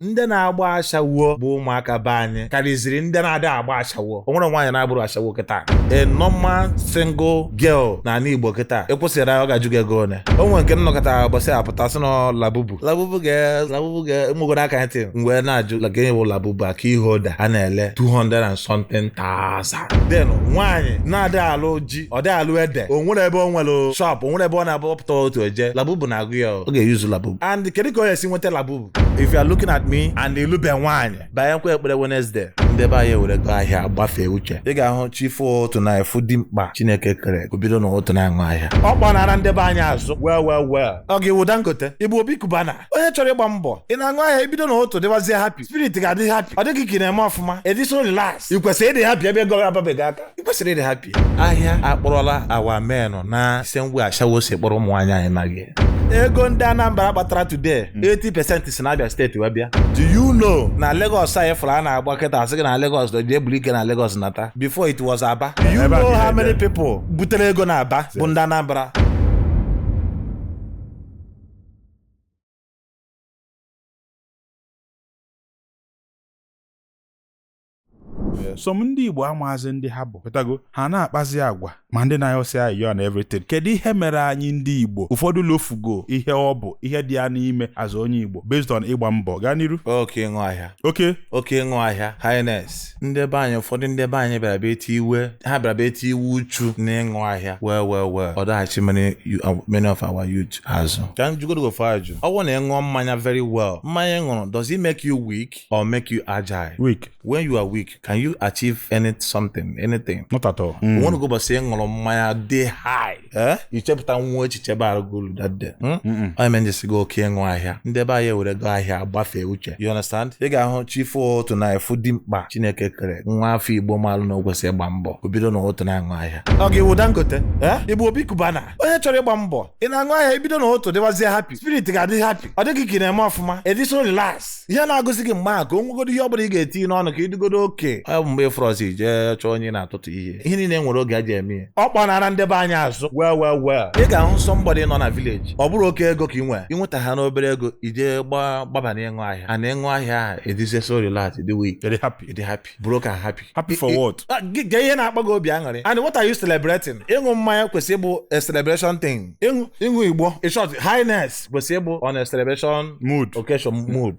Ndị na-agba ashawo bụ ụmụaka be anyị karịziri ndị na-ada agba ashawo. O nwere nwaanyị na-agbụrụ ashawo kịta? A normal single girl n'ala Igbo kịta, ịkwụsịrị ya, ọ ga-ajụ gị ego one. O nwere nke nnọkọta ụbọchị apụta sị na labubu, labubu ga labubu ga nwegoro aka ntị m wee na-ajụ like gịnị bụ labubu a ka ihe ụda a na-ele 200 and something thousand. Then nwaanyị na-ada alụ ji, ọ dị alụ ede, o nwere ebe o nwere shop, o nwere ebe ọ na-abụ otu eje, labubu na-agụ ya, ọ ga-eyuzu labubu. And kedu ka ọ ga-esi nweta labubu? If you are looking at me and ilube nwaanyị, banyekwa ekpere Wednesday. Ndị be anyị ewere go ahịa gbafee uche. Ị ga-ahụ chi otu na efu dị mkpa Chineke kere obido na otu na-aṅụ ahịa. Ọ kpọnara ndị be anyị azụ well well well. Ọ ga-ewu Dangote, ịbụ Obi Cubana, onye chọrọ ịgba mbọ, ị na-aṅụ ahịa, ibido na otu dịwazie happy, spirit ga-adị happy, ọ dịghị ka ị na-eme ọfụma, ediso relax. Ị kwesịrị ịdị happy ebe ego ababeghị aka. Ị kwesịrị ịdị happy. Ahịa akpọrọla our men na same way ashawo si kpọrọ ụmụ nwaanyị anyị naghị. Ego ndị Anambra kpatara today, 80% si na Abia Steeti wee bịa. Do you know na Lagos anyị fụrụ a na-agba kịta, asị gị na Lagos ji ebuli ike na Lagos nata, before it was Aba? Do you know how many people butere ego na Aba bụ ndị Anambra? Some ndị Igbo amaazị ndị ha bụ pụtago, ha na-akpazi agwa ma ndị na-ayọsị ayọ na everything. Kedu ihe mere anyị ndị Igbo ụfọdụ lofugo ihe ọ bụ ihe dị ya n'ime azụ onye Igbo based on ịgba mbọ gaa n'iru? Oke ịṅụ ahịa. Oke Oke ịṅụ ahịa, highness. Ndị be anyị, ụfọdụ ndị be anyị bịara bịa eti iwe, ha bịara bịa eti iwe uchu na ịṅụ ahịa well well well. Ọ daghachi many of our youth azụ. Ka m jụgodo gị ofu ajụ: ọ bụrụ na ị ṅụọ mmanya very well, mmanya ị ṅụrụ, does it make you weak or make you agile? Weak. When you are weak, can you achieve any something, anything? Not at all. Onwe go ụbọchị ị ṅụrụ mmanya dị high, eh, ichepụta nwa echiche bara gị uru that day? Onye mere njesi gị oke ịṅụ ahịa, ndị ebe anyị ewere go ahịa gbafee uche. You understand? Ị ga-ahụ chi otu na efu dị mkpa Chineke kere nwa afọ Igbo malụ na o kwesịrị ịgba mbọ, obido na otu na-aṅụ ahịa. Ọ ga-ewu Dangote, eh, ịbụ Obi Cubana, onye chọrọ ịgba mbọ, ị na-aṅụ ahịa, ibido na otu dịwazie happy, spirit ga-adị happy, ọ dịghị ka ị na-eme ọfụma, ediso relax. Ihe na-agụzi gị mgbe ahụ ka o nwegodo ihe ọ bụla ị ga-eti n'ọnụ ka ịdịgodo oke. Ọ bụ mgbe ịfụrọzi jee chọọ onye na-atụtụ ihe. Ihe niile nwere oge a ji eme ya. Ọ kpọnara ndị be anyị azụ well well well. Ị ga-ahụ somebody nọ na village, ọ bụrụ oke ego ka ị nwee, ịnweta ha n'obere ego, ije gbaba na ịṅụ ahịa, and ịṅụ ahịa ahụ, edizie so relax, dị weak. Very happy. Dị happy, broke and happy. Happy for what? Gee ihe na-akpa gị obi aṅụrị, and what are you celebrating? Ịṅụ mmanya kwesịrị ịbụ a celebration thing. Ịṅụ igbo, in short, highness kwesịrị ịbụ on a celebration mood. Occasion, mood.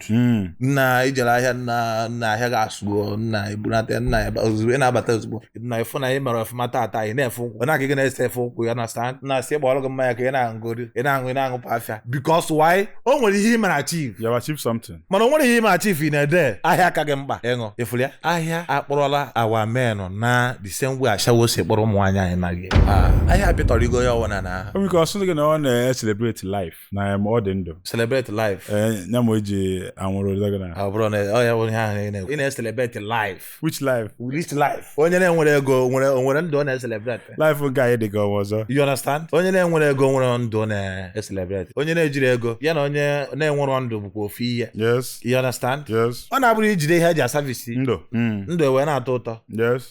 Nna, ijere ahịa, nna, nna, ahịa ga-asụgo, nna, ebunata, nna, ozugbo ị na-abata, ozugbo na ịfụ na ị mere ọfụma tata, ị na-efe ụkwụ, ọ na-aga gị na-ese efe ụkwụ ya na stand na asị gbọrọ gị mmanya ka ị na-aṅụgori, ị na-aṅụ, ị na-aṅụpụ afịa. Because why? O nwere ihe ị mere achieve. You have achieved something. Mana o nwere ihe ị mere achieve, ị na-ede ahịa aka gị mkpa ịṅụ ịfụrụ ya. Ahịa akpọrọla our men na the same way ashawo si kpọrọ ụmụ nwaanyị anyị naghị. Ahịa apịtọrọ igo ya ọwụna na O nwere ike ọ sị gị na ọ na-celebrate life na ọ dị ndụ. Celebrate life. Ee, ya ma o ji anwụrụ gị na Ọ bụrụ na ọ ya bụ ihe ahụ ị na-celebrate life. Which life? Which life? Onye na-enwere ego nwere, o nwere ndụ ọ na-celebrate? Life nke anyị dị ka ọwa ọzọ. You understand? Onye na-enwere ego nwere ndụ ọ na-celebrate. Onye na-ejiri ego ya na onye na-enwero ndụ bụkwa ofu ihe. You understand? Yes. Ọ na-abụrụ ijide ihe eji asavisi Ndụ. Ndụ ewee na-atọ ụtọ.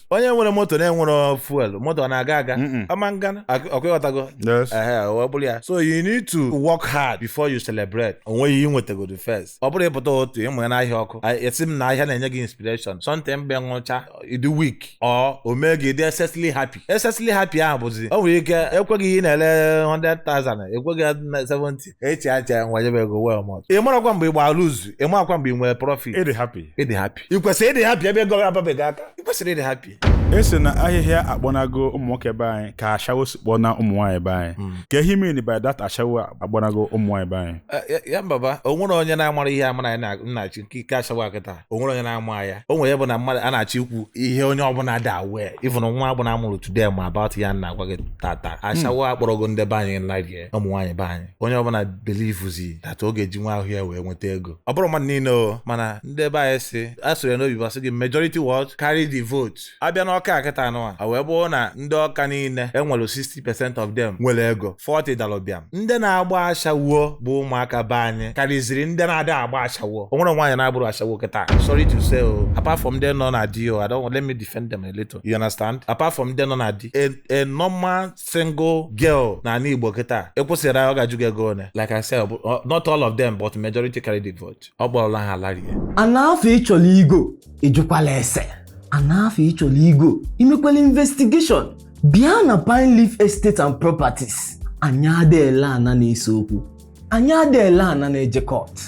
Onye nwere moto na-enwero fuel, moto ọ na-aga aga? Ọma ngana ọkwa, ịghọtago? Yes. Ehe, ọ bụrụ ya. So you need to work hard before you celebrate. Onweghị ihe nwetagodo first. Ọ bụrụ ịpụta otu ịmụ ya n'ahịa ọkụ, esi m na ahịa na-enye gị inspiration something, mgbe nwụcha ịdị weak, ọ o mee gị dị excessively happy. Excessively happy ahụ bụzi o nwere ike ekweghị ihe ị na-ele 100,000, ekweghị 70, echi acha nwanyebe ego well much. Ị marakwa mgbe ị gbara lose, ị marakwa mgbe ị nwere profit. Ịdị happy. Ịdị happy. Ị kwesịrị ịdị happy ebe ego ababeghị aka. Ị kwesịrị ịdị happy. Esi na ahịhịa akpọnago ụmụ nwoke be anyị ka ashawo si kpọna ụmụ nwaanyị be anyị. Ka ihe mean by that, ashawo akpọnago ụmụ nwaanyị be anyị? Ya mbaba, o nwere onye na-amara ihe amara ya na nnachi nke ike ashawo kịta? O nwere onye na-ama ya? O nwere ya bụ na mmadụ a na-achọ ikwu ihe onye ọbụla dị aware, even nwa agbụna amụrụ today ma about ya na-agwa gị tata. Ashawo akpọrọgo ndị be anyị nlarie ụmụ nwaanyị be anyị. Onye ọbụla believuzi that ọ ga-eji nwa ahụ ya wee nweta ego. Ọ bụrụ mmadụ niile o, mana ndị be anyị si a soro ya n'obi basị gị majority what carry the vote. Abịa na n'Ọka kịta anụwa, a wee bụrụ na ndị Ọka niile enwere 60% of them nwere ego, 40 dalụbịam. Ndị na-agba ashawo bụ ụmụaka be anyị karịziri ndị na-ada agba ashawo. O nwere nwaanyị na-agbụrụ ashawo kịta, sorry to say o, apart from ndị nọ na di o, I don't, let me defend them a little, you understand? Apart from ndị nọ na di, a normal single girl na ala Igbo kịta, ekwesịrị ọ ga-ajụ gị ego one. Like I said, not all of them, but majority carry the vote. Ọ kpọrọla ha larie. Ana afọ ịchọrọ igo, ịjụkwala ese. Ana afọ ịchọrọ igo, imekwala investigation. Bịa na Pine Leaf Estate and Properties. Anyị ada ele ana na-ese okwu, anyị ada ele ana na-eje court.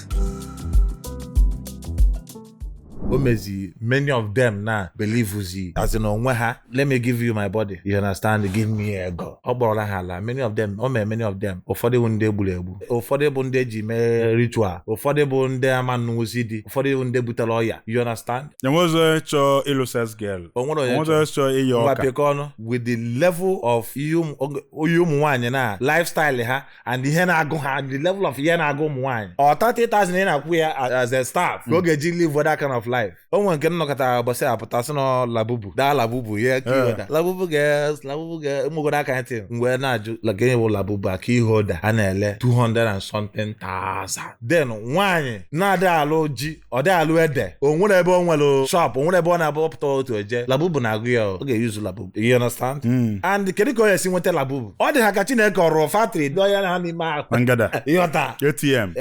O mezi many of them na believezi as in onwe ha, let me give you my body, you understand, give me ego. Ọ kpọrọla ha ala, many of them. O mere many of them, ụfọdụ bụ ndị egburu egbu, ụfọdụ bụ ndị eji mee ritual, ụfọdụ bụ ndị ama nnwuzi di, ụfọdụ bụ ndị butere ọya, you understand? Enwezi onye chọọ ịlụ sex girl. O nwere onye Enwezi onye chọọ ịyọ ngwa ọka. Pịkọ ọnụ with the level of ihe ụmụ nwaanyị na lifestyle ha and ihe na-agụ ha, the level of ihe na-agụ ụmụ nwaanyị, ọ 30,000 ị na-akwụ ya as a staff ka ọ ga-eji live that kind of life. O nwere nke nnọkọta ụbọchị apụta sị na labubu daa labubu ya ka ihe labubu girls, labubu girls ụmụgodo aka ntị mgbe na-ajụ like gịnị bụ labubu a ka ihe ụda a na-ele 200 and something thousand. Then nwaanyị na-ada alụ ji, ọ dị alụ ede, o nwere ebe o nwere shop, o nwere ebe ọ na-abụ pụta otu eje, labubu na-agụ ya, ọ ga-eyuzu labubu, you understand? And kedu ka ọ ga-esi nweta labubu? Ọ dị ha ka Chineke ọrụ factory dọọ ya na ha n'ime ahụ. Na ngada. Ịghọta? ATM.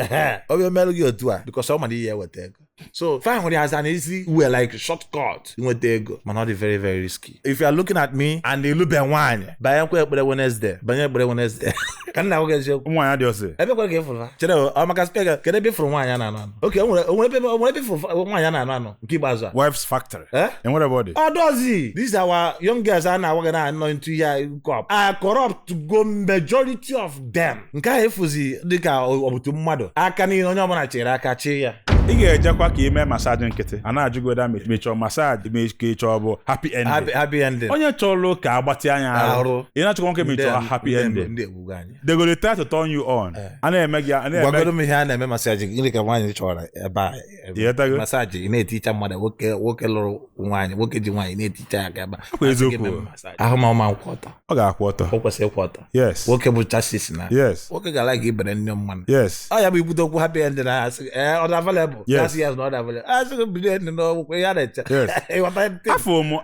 Ọ bịa merụ gị otu a because ọ mara ihe eweta ego, so fa hụrụ ya as an easy way, like shortcut inweta ego, mana ọ dị very very risky. If you are looking at me and ilube nwaanyị, banyekwa ekpere Wednesday, banye ekpere Wednesday, ka nna nwoke eziokwu. Ụmụ nwaanyị dị ọsị. Ebe kwere ka ịfụrụ ha chere o, ọ maka spega, kedu ebe ịfụrụ nwaanyị a na-anụ anụ? Oke o nwere ebe ịfụrụ nwaanyị a na-anụ anụ nke ikpeazụ a? Wives Factory. Eh? Enwere ebe ọ dị. Ọ dozi these our young girls a na-agwa gị na anọ into ya cup a corrupt go, majority of them. Nke ahụ efuzi dịka ọbụtụ mmadụ aka niile, onye ọbụla chere aka chi ya. Ị ga-ejekwa ka ime massage nkịtị, a na-ajụ gị weda ma ị chọọ massage, ma ka ị chọọ bụ happy ending. Happy ending. Onye chọrọ ka agbatị anya Arụ. arụ, ị na-achọkwa nwoke ma ị chọrọ happy ending. Ndị egbugo anyị. They go dey try to turn you on. A na-eme gị, a na-eme. Gwagoro m ihe a na-eme massage, gịnị ka nwaanyị chọrọ ebe a? Ịghọtago? Massage ị na-eticha mmadụ, nwoke, nwoke lụrụ nwaanyị, nwoke ji nwaanyị na-eticha ya aka ebe a. Kwa eziokwu. Asị gị mee massage. Ahụ ma ọma nkwụ ọtọ. Ọ ga-akwụ ọtọ. O kwesịrị ịkwụ ọtọ. Yes. Nwoke bụ chassis na Yes. nwoke ga-ala ka ibere nne mmanụ. Yes. Ọ ya bụ ibute okwu happy ending na asị ee, ọ dị available. Yes. Asị yes na ọ dị available, asị gị bido ending n'ọgwụkwọ ya na-eche. Yes. Ịghọta ntị?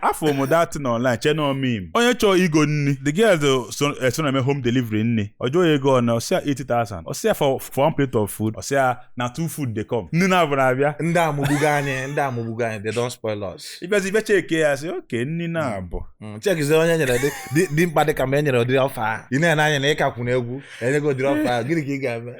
Afọ m that thing online, che no meme. Onye chọọ igo nni, the girls so na-eme home delivery nni, ọ jụọ ya ego ọ na, ọsịa 80,000, ọsịa for one plate of food, ọsịa na two food dey come, nni na-abụ na-abịa. Ndị amụgbugo anyị, ndị amụgbugo anyị, they don't spoil us. Ịbịazi bịa cheke ya, sị oke nni na-abụ. Chekizie onye nyere dị mkpa dị ka mgbe e nyere ụdịrị ọfa ahụ, ị na-ene anya na ịkakwu na egwu enye gị ụdịrị ọfa ahụ, gịnị ka ị ga-eme?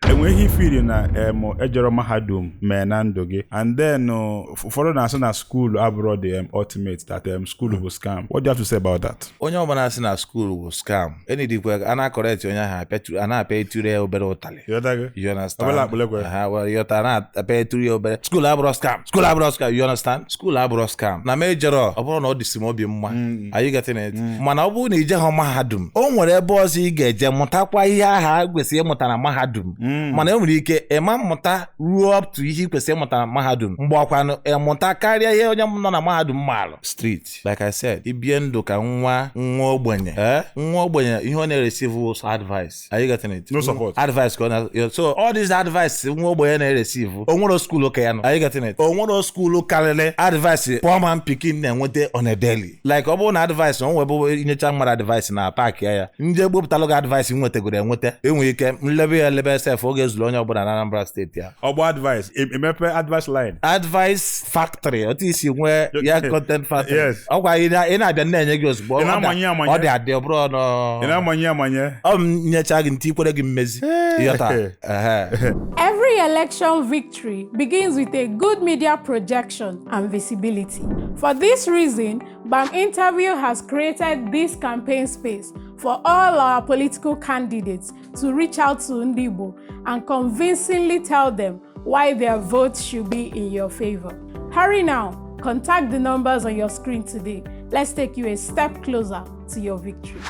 Enwe ihe ifiri na em ejero mahadum mee na ndụ gị, and then ụfọdụ na-asị na school abụrụ the ultimate, that school bụ scam. What do you have to say about that? Onye ọbụla sị na school bụ scam, enidikwe a na-acorrect onye ahụ, a na-apịa eturu ya obere ụtalị. Ịghọtago? You understand? Obere akpụlekwe. Aha, well, ịghọta, na-apịa eturu ya obere. School abụrọ scam. School abụrọ scam. You understand? School abụrọ scam. Na m ejero, ọ bụrụ na ọ dịsị m obi mma. Are you getting it? Mana ọ bụrụ na ije hụ mahadum, o nwere ebe ọzọ ị ga-eje mụtakwa ihe ahụ a kwesịrị ịmụta na mahadum. Mana e nwere ike ịma mmụta ruo up to ihe ị kwesịrị ịmụta na mahadum. Mgbe ọkwanụ ịmụta karịa ihe onye nọ na mahadum maalụ. Street. Like I said, ibie ndụ ka nwa nwa ogbenye. Eh? Nwa ogbenye, ihe ọ na-ereceive wụ advice. Are you getting it? No support. Advice ka ọ na, so all this advice nwa ogbenye na-ereceive, o nwere school ka ya nọ. Are you getting it? O nwere school karịrị advice poor man pikin na-enweta on a daily. Like ọ bụrụ na advice o nwere bụ inyecha mmadụ advice na paaki ya, ndị egbopụtalụ gị advice m nwetagoro enweta, enwere ike nlebe ya elebe sef, oge ezuru onye ọbụla na Anambra steeti ya. Ọgbọ advice, emepe advice line. Advice factory, otu isi nwee ya content factory. Yes. Ọkwa ị na-abịa na-enye gị ozugbo. Ị na-amanye amanye. Ọ dị adị, ọ bụrụ nọ. Ị na-amanye amanye. Ọ m nyecha gị ntị ikwere gị mmezi. Ịghọta? Ehe. Every election victory begins with a good media projection and visibility. For this reason, BAM Interview has created this campaign space for all our political candidates to reach out to Ndigbo and convincingly tell them why their vote should be in your favor. Hurry now, contact the numbers on your screen today. Let's take you a step closer to your victory.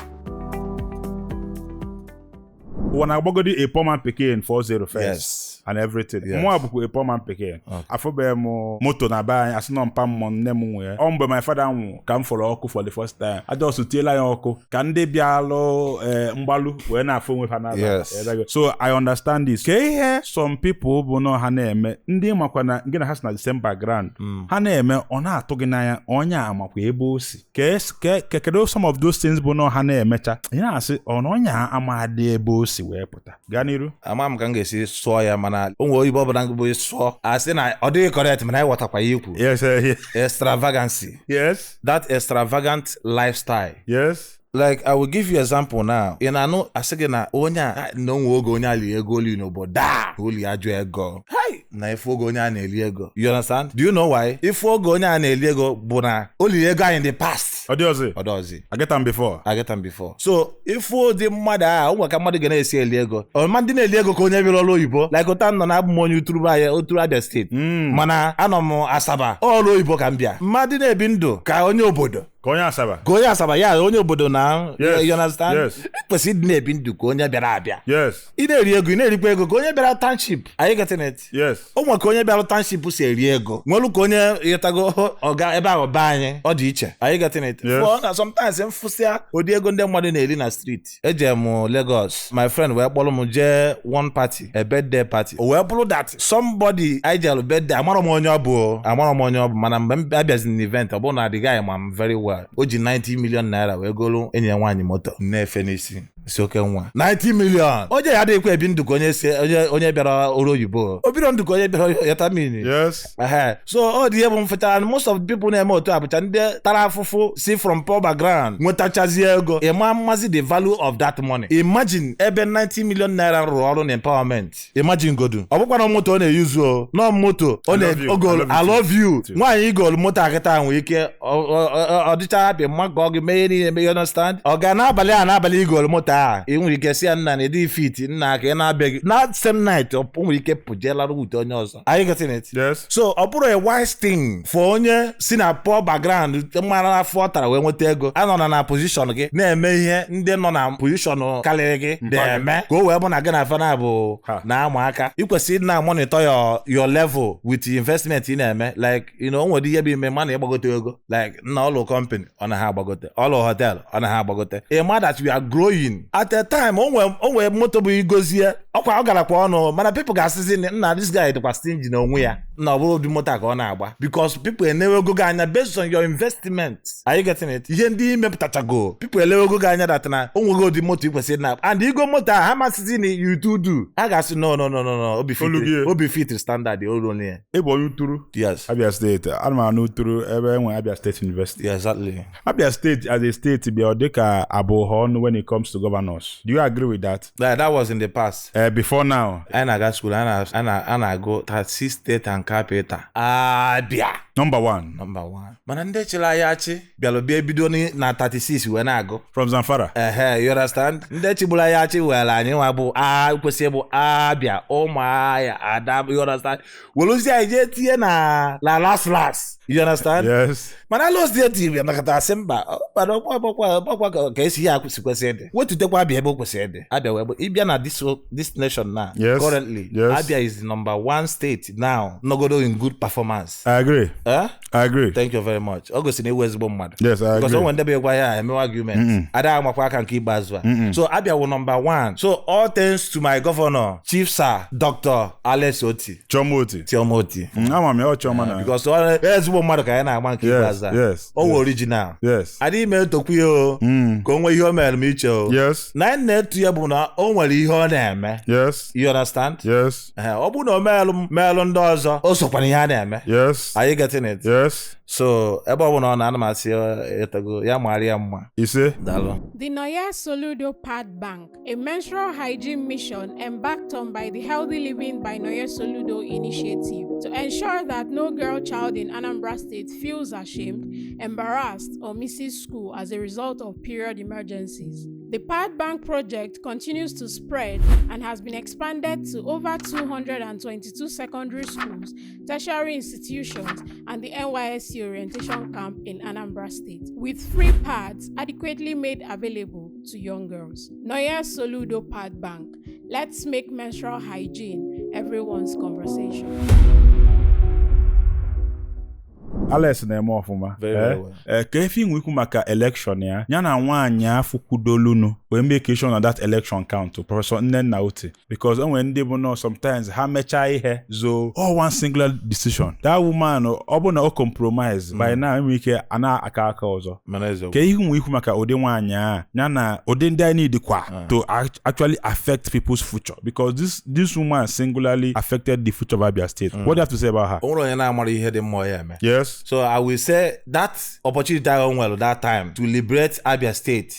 Ụwa na-agbagodi a poor man pikin 4-0 first. Yes. and everything. Yes. Mụnwa bụkwa a poor man pikin. Afụbeghị m moto na be anyị, asị nọ mpa mmụọ nne m nwee. Ọ mgbe my father nwụ ka m fọrọ ọkụ for the first time. A just tiela ya ọkụ ka ndị bịalụ mgbalụ wee na-afụ onwe ha n'abalị. Yes. So I understand this. Ka ihe some people bụ nọ ha na-eme, ndị makwa na gị na ha si na the same background, ha na-eme ọ na-atụ gị n'anya, onye a makwa ebe o si. Kedu some of those things bụ nọ ha na-emecha, ị na-asị ọ na onye a amadị ebe o si wee pụta. Gaa n'iru. Ama m ka m ga-esi sụọ ya, mana o nwere oyibo ọbụla bụ sụọ a sị na ọ dịghị correct, mana anyị ghọtakwa ya ikwu. Yes. Extravagancy. Yes. That extravagant lifestyle. Yes. Like, I will give you example now. Ị na-anụ asị gị na onye a na onwe oge onye a li ego oli n'obodo a, oli ajọ ego. Hai! Na ife oge onye a na-eli ego, you understand? Do you know why ife oge onye a na-eli ego bụ na o liri ego anyị in the past? Ọ dị ọzọ. Ọdọzi. I get am before. I get am before. So ife ụdị mmadụ a, o nwere ka mmadụ ga na-esi eli ego. Ọma ndị na-eli ego ka onye bịara ọrụ oyibo, like ụta nọ na abụ m onye Uturu anyị, Uturu Abia Steeti, mana anọ m Asaba, ọrụ oyibo ka m bịa. Mmadụ na-ebi ndụ ka onye obodo. Ka onye Asaba. Ka onye Asaba ya, onye obodo na. Yes. You understand? Yes. Ị kwesịrị ịdị na-ebi ndụ ka onye bịara abịa. Yes. Ị na-eri ego, ị na-erikwa ego ka onye bịara township. Are you getting it? Yes. O nwere ka onye bịara township si eri ego, nwelu ka onye ịghọtago ọga ebe ahụ be anyị, ọ dị iche. Are you getting it? Yes. For na sometimes m fụsịa ụdị ego ndị mmadụ na-eri na street. Eje m Lagos, my friend wee kpọrọ m jee one party, a birthday party. O wee bụrụ that somebody anyị jere birthday, amarọ m onye ọ bụ o, amarọ m onye ọ bụ, mana mgbe m abịazi n'event, ọ bụrụ na the guy ma m very well, o ji 90 million naira wee golu enyi ya nwaanyị moto na-efe n'isi si oke nwa 90 million. Onye ya adịghịkwa ebi ndụ ka onye si onye bịara ọrụ oyibo, o biro ndụ ka onye bịara yatamini. Yes. Ehe. So ọ dị ihe bụ mfụtara and most of the people na-eme otu a bụcha ndị tara afụfụ si from poor background nwetachazie ego. Ịma mmazi the value of that money. Imagine ebe 90 million naira rụrụ ọrụ na empowerment. Imagine godu, ọ bụkwa na moto ọ na-eyuzu o nọ moto ọ I love you. na-ogolu. I I love love you. Nwaanyị igolu moto akịta nwee ike ọ dịcha happy mma ka ọ gị mee ihe niile mee, you understand? Ọ ga n'abalị a, n'abalị igolu moto a, ị nwere ike si ya nna na ịdị fit nna ka ị na-abịa gị na same night, ọ nwere ike pụje larụ wute onye ọzọ. Are you getting it? Yes. So ọ bụrụ a wise thing for onye si na poor background mara afọ ọ tara wee nweta ego, anọ na position gị na-eme ihe ndị nọ na position karịrị gị na-eme, ka o wee bụ na gị na fana bụ Ha. na-ama aka. Ị kwesịrị ịdị na-monitor your level with the investment ị na-eme, like o nwere ihe bụ ime mana ịgbagote ego, like nna ụlọ company ọ na ha agbagote, ụlọ hotel ọ na ha agbagote. Ị ma that we are growing at a time. O nwere moto bụ igozie ọkwa ọ garakwa ọnụ, mana people ga-asịzi nna, this guy dịkwa stingy n'onwe ya, na ọ bụrụ ụdị moto a ka ọ na-agba, because people enewego gị anya based on your investment. Are you getting it? Ihe ndị imepụtachago, people elewego gị anya that na o nwego ụdị moto ị kwesịrị na, and igo moto a ha masịzi na you too do, ha ga-asị no, no, no, no, no, obi Olu gị. fit, obi fit standard olu onye ya. Ị bụ onye Uturu. Yes. Abia Steeti, ana m anụ Uturu ebe enwe Abia State University. Yeah, exactly. Abia State as a state bịa ọ dịka abụọ ọnụ when it comes to governors. Do you agree with that? That was in the past. Before now. Anyị na-aga school, a na-agụ 36 state and capital, Abia Number one. Number one, mana ndị chịrị anyị achị bịara bịa ebido na 36 wee na-agụ. From Zamfara. Ehe, you understand? Ndị chigburu anyị achị were anyị nwa bụ a kwesịrị bụ Abia, Ụmụahịa, Ada, you understand, weluzie anyị jee tinye na la last last, you understand? Yes. Mana Alo Steeti bịa nakọta asị mba, mana ọkwa ka esi ya si kwesị ịdị, wetutekwa Abia ebe o kwesịrị ịdị. Abia wee bụ ịbịa na this nation now. Yes. Currently, Yes. Abia is the number one state now nogodo in good performance. I agree. Eh? I agree. Thank you very much. Ọ gosiri na ewu ezigbo mmadụ. Yes, I Because agree. o nwere ndị bụ ịgwa ya emewe argument ada amakwa aka nke ikpeazụ a. So Abia wụ number one, so all thanks to my governor, Chief Sir Dr. Alex Oti. Chioma Oti. Chioma Oti. Ama m ya, ọ Chioma na. Because ọ ezigbo mmadụ ka anyị na-agba nke Yes, ikpeazụ a. yes, O wụ original. Yes. Adịghị m etokwu ya o ka o nwee ihe o mere m iche o. Yes. Na anyị na-etu ya bụ na o nwere ihe ọ na-eme. Yes. You understand? Yes. Ehe, ọ bụrụ na o meelụ m meelụ ndị ọzọ, o sokwana ihe a na-eme. Yes. Are you getting it? Yes. So ebe ọ bụla ọ na ana m asị etago ya mara ya mma. Ise. Daalụ. The Noye Soludo Pad Bank, a menstrual hygiene mission embarked on by the Healthy Living by Noye Soludo initiative to ensure that no girl child in Anambra State feels ashamed, embarrassed, or misses school as a result of period emergencies. The Pad Bank project continues to spread and has been expanded to over 222 secondary schools, tertiary institutions, and the NYSC orientation camp in Anambra State, with free pads adequately made available to young girls. Noye Soludo Pad Bank. Let's make menstrual hygiene a everyone's conversation. Alex na-eme ọfụma. Very, very well. Ka efe inwe ikwu maka election ya ya na nwaanyị afụ kwudolunu wee make sure na that election count, Professor Nnenna Oti, because o nwere ndị bụ nọ sometimes ha mechaa ihe zo all one singular decision. That woman, ọ bụ na o compromise by now, enwere ike a na-aka aka ọzọ. Mana eziokwu. Ka ihe nwe ikwu maka ụdị nwaanyị a ya na ụdị ndị anyị need kwa to actually affect people's future, because this woman singularly affected the future of Abia State. What do you have to say about her? O nwere onye na-amara ihe dị mma ọ ya eme. Yes. So I will say that opportunity I nwere that time to liberate Abia State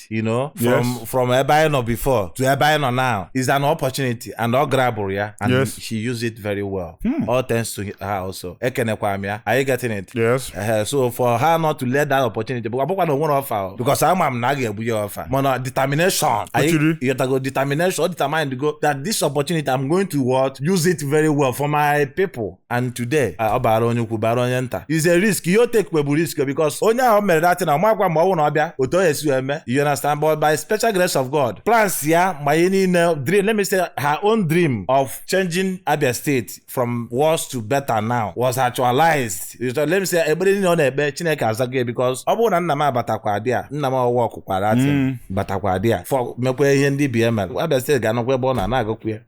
from from ebe anyị nọ before to ebe anyị nọ now is an opportunity, and ọ grabụrụ ya and she used it very well. All thanks to her also. Ekenekwa m ya. Are you getting it? Yes. So for her not to let that opportunity, ọ bụkwa na o nwere offer o, because ama m na a ga-ebu ya offer, mana determination Kwechiri. you go determination ọ determined to go that this opportunity, I'm going to what, use it very well for my people. And today ọ bara onye ukwu, bara onye nta. Is a risk ihe o take bụ risk, because onye ahụ mere that thing, ọmakwa ma ọ bụrụ na ọ bịa otu ọ esi wee mee, you understand? But by special grace of God, plans ya ma ihe niile, dream, let me say her own dream of changing Abia State from worse to better now was actualized. So let me say ekpere niile ọ na-ekpe, Chineke azago ya, because ọ bụrụ na nna m abatakwa di ya, nna m ọwa ọkụkwara atị batakwa di ya for mekwa ihe ndị bi emere, Abia State ga-anọkwa ebe ọ na na-agụkwu ya.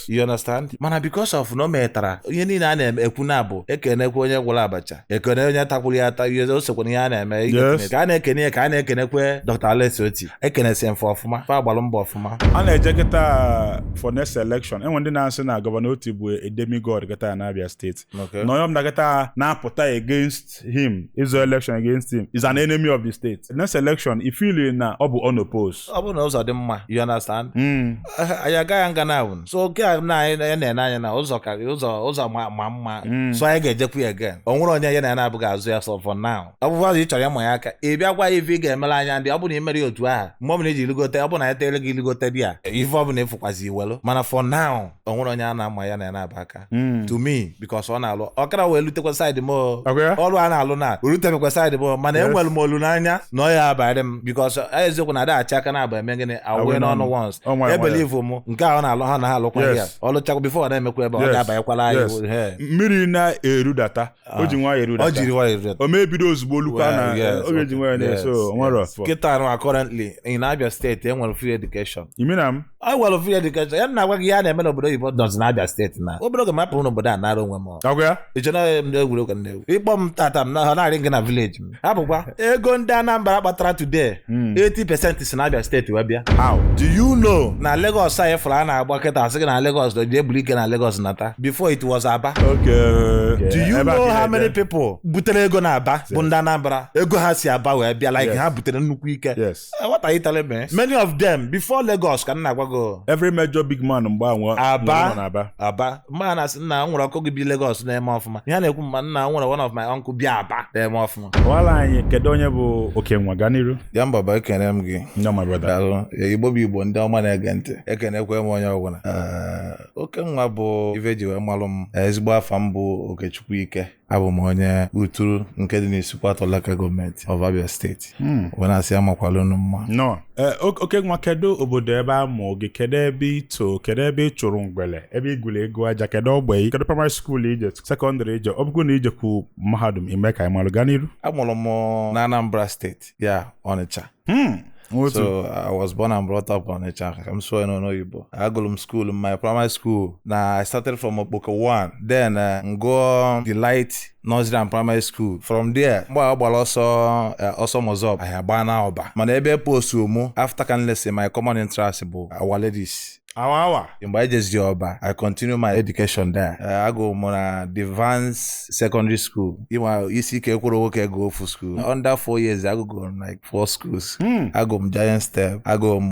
You understand? Mana because of na o metara ihe niile a na-ekwu na bụ ekenekwa onye gwụrụ abacha, ekene onye takwuru ya ata ihe o sokwa ihe a na-eme. Ka a na-ekene ya, ka a na-ekenekwe Dr. Alex Oti, ekenesi mfe ọfụma, fa gbalụ mbọ ọfụma. A na-eje kịta for next election, enwe ndị na-asị na Gọvanọ Oti bụ a demigod kịta na Abia State, na onye ọbụla kịta na-apụta against him, ịzọ election against him, is an enemy of the state. Next election, I feel na ọ bụ unopposed? Ọ bụrụ na ụzọ dị mma, you understand, anyị agaghị nga na awụ so oke a na anyị na-ene anya na ụzọ ka ụzọ ụzọ ma mma, so anyị ga-ejekwu ya again. O nwere onye ya na ya na-abụghị azụ ya. So for now, ọ bụkwa ị chọrọ ịma ya aka, ị bịa gwa ya ife ị ga-emere anya ndị ọ bụrụ na ị mere ya otu ahụ, mgbe ọ bụla iji ligote, ọ bụrụ na ya tere gị ligote di ya, ife ọ bụla ịfụkwazi iwelu. Mana for now, o nwere onye a na-ama ya na ya na-aba aka to me, because ọ na-alụ ọkara wee lutekwa side m o. Ọrụ a na-alụ na orutebekwa side m o, mana enwere m olu n'anya na ọ ya abalị m, because eziokwu na adaghachi aka na-aba eme gịnị awụ n'ọnụ once. Ọ nwayọ. E believe m nke a ọ na-alụ, ha na ha alụkwa ya, ọlụchakwa before ọ na-emekwa ebe ọ ga-abanyekwala anyị. Mmiri na-erudata, o ji nwayọ erudata. Ọ jiri nwayọ erudata. O mebido ozugbo lukwa na oge ji nwayọ na-eso nwere. Kịta anụ, currently in Abia State, enwere free education. Imi na m. Ọ nwere free education ya na-agwa gị ihe a na-eme n'obodo oyibo nọzi na Abia State, na obere oge m apụrụ n'obodo a nara onwe m. Ọkwa ya? Ị na egwuregwu ka na-egwu ịkpọ m tata m na ha na-arị gị na village m hapụkwa ego ndị Anambra kpatara today, 80% si na Abia State wee bịa. How? Do you know na Lagos anyị fụrụ a na-agba kịta, asị gị na Lagos dị eburu ike na Lagos nata, before it was Aba? Do you know how many people butere ego na Aba bụ ndị Anambra? Ego ha si Aba wee bịa, like ha butere nnukwu ike. What are you telling me? Many of them before Lagos ka m na-agwa gị. Every major big man mgbe a nwe Aba. nọ n'Aba. Aba mma na asị nna m nwere ọkụ gị bi Lagos na-eme ọfụma, ihe a na-ekwu mma nna m nwere one of my uncle bi Aba na-eme ọfụma. Kọwara anyị, kedu onye bụ Okenwa? Gaa n'iru. Ya mbaba, ekene m gị. No, my brother. Daalụ. Igbo bụ Igbo, ndị ọma na-ege ntị, ekenekwe m onye ọbụla. Okenwa bụ ife eji wee malụ m. Ezigbo afa m bụ Okechukwu Ike. Abụ m onye Uturu nke dị n'Isuikwuato Local Government of Abia State. Wee na-asị amakwala unu mma. No. Okenwa, kedu obodo ebe a mụ gị? Kedu ebe ị too? Kedu ebe ị chụrụ ngwele? Ebe ị gụrụ ego aja? Kedu ogbe ị? Kedu primary school ije? Secondary ije? Ọ bụrụ na ijekwu mahadum, ime ka anyị malụ. Gaa n'iru. Amụrụ m na Anambra State, ya Ọnịcha. Otu. So I was born and brought up on Onitsha. I'm sure no Igbo. Agụrụ m school, my primary school. Na I started from Okpoko 1. Then go Delight Nursery and Primary School. From there, mgbe a gbara ọsọ ọsọ MASSOB, anyị agba na Ọba. Mana ebe post mụ after ka nlesi my common interest bụ Our Ladies. Awa awa. Mgbe anyị jeziri Ọba, I continue my education there. Agụ m na Divance Secondary School. Ịma isi ike kwuru nwoke go ofu school. Under 4 years, agụgụ m like four schools. Agụ m Giant Step, agụ m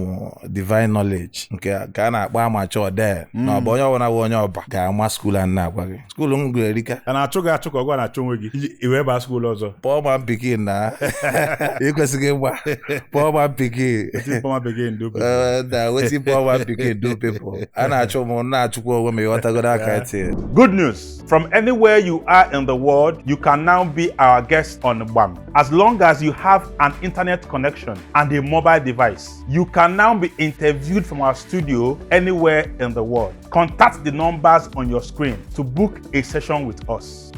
Divine Knowledge nke ka a na-akpọ Amateur there. Na ọba onye ọbụla bụ onye Ọba ga-ama school a na-agwa gị. School m gụrụ erika. A na-achụ gị achụ ka ọgwa na-achụ onwe gị iji i wee baa school ọzọ? Poor man pikin na ekwesịghị ịgba. Poor man pikin. Wetin poor man pikin do? Na wetin poor man pikin do. you people. A na-achụ m, na-achụkwa onwe m, ịghọtago aka ntị. Good news. From anywhere you are in the world, you can now be our guest on BAM. As long as you have an internet connection and a mobile device, you can now be interviewed from our studio anywhere in the world. Contact the numbers on your screen to book a session with us.